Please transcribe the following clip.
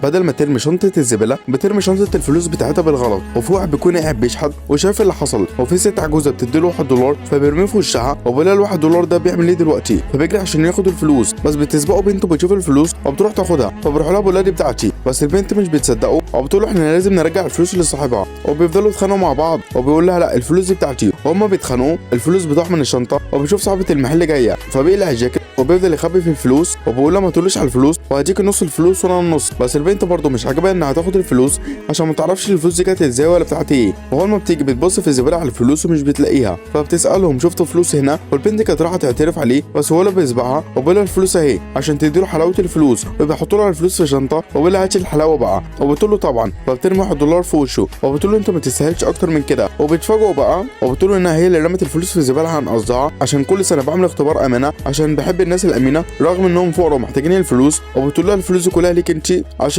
بدل ما ترمي شنطه الزبالة بترمي شنطه الفلوس بتاعتها بالغلط. وفي واحد بيكون قاعد بيشحت وشاف اللي حصل، وفي ست عجوزه بتديله $1 فبيرميه في وشها وبيقول لها $1 ده بيعمل ايه دلوقتي؟ فبيجري عشان ياخد الفلوس، بس بتسبقه بنته بتشوف الفلوس وبتروح تاخدها، فبيروح لها بيقول لها دي بتاعتي، بس البنت مش بتصدقه وبتقول له احنا لازم نرجع الفلوس لصاحبها، وبيفضلوا يتخانقوا مع بعض وبيقول لها لا الفلوس دي بتاعتي، وهما بيتخانقوا الفلوس بتقع من الشنطة، وبيشوف صاحبه المحل جاية فبيقلع الجاكيت وبيفضل يخبي في الفلوس وبيقول لها ما تقوليش على الفلوس وهديك نص الفلوس وانا النص. بس البنت برضه مش عاجبها انها تاخد الفلوس عشان ما تعرفش الفلوس دي كانت ازاي ولا بتاعت ايه. وهو ما بتيجي بتبص في الزبالة على الفلوس ومش بتلاقيها، فبتسالهم شفتوا فلوس هنا؟ والبنت كانت رايحة تعترف عليه بس هو اللي بيسبقها وبيقول لها الفلوس اهي عشان تديله حلاوة الفلوس، وبيحط لها الفلوس في شنطه وبيقول لها هاتي الحلاوة بقى، وبتقول له طبعا، فبترمي $1 في وشه وبتقول له انت ما تستاهلش اكتر من كده. وبيتفاجئوا بقى وبتقول له انها هي اللي رمت الفلوس في الزبالة عن قصدها عشان كل سنة بعمل اختبار امانه عشان بحب الناس الامينة رغم انهم فقراء ومحتاجين الفلوس، وبتقول لها الفلوس دي كلها ليك انت عشان